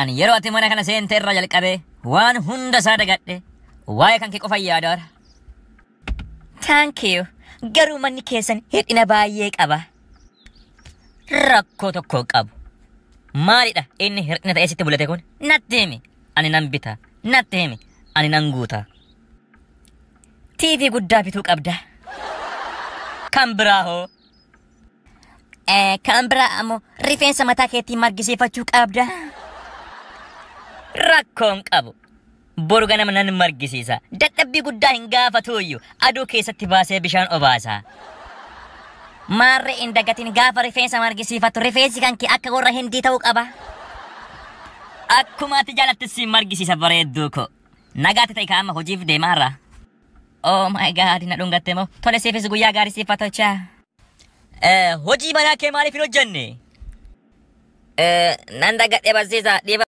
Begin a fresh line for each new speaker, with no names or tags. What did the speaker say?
Ani yeroo ati mana kana seente irraa jalqabee waan hunda isaa dagadhe waa'ee kan kee qofa yaadaara. Thank you. Garuu manni keessan hir'ina baay'ee qaba. Rakkoo tokko qabu. Maalidha inni hir'ina ta'ee sitti bulate kun? Natti himi. Ani nan bita. Natti himi. Ani nan guuta. TV guddaa bituu qabda. Kan biraa hoo? Kan biraa ammoo rifeensa mataa keetii margisiifachuu qabda. Rakkoon qabu. Boru ganama nan margisiisa. Dadhabbii guddaa hin gaafatuuyyu. Aduu keessatti baasee bishaan obaasa. Maarree hin dagatin gaafa rifeensa margisiifattu rifeensi kan kee akka warra hindii ta'uu qaba. Akkuma ati jaalatti si margisiisa bareedduu ko. Nagaatti ta'e kaa'ama hojiif deemaarra. Oh my God, na dhungatte moo? Tole siifis guyyaa gaarii siif haa tolchaa. Hojii manaa kee maaliif hin hojjenne? Nan dagadhe barsiisa dhiiba.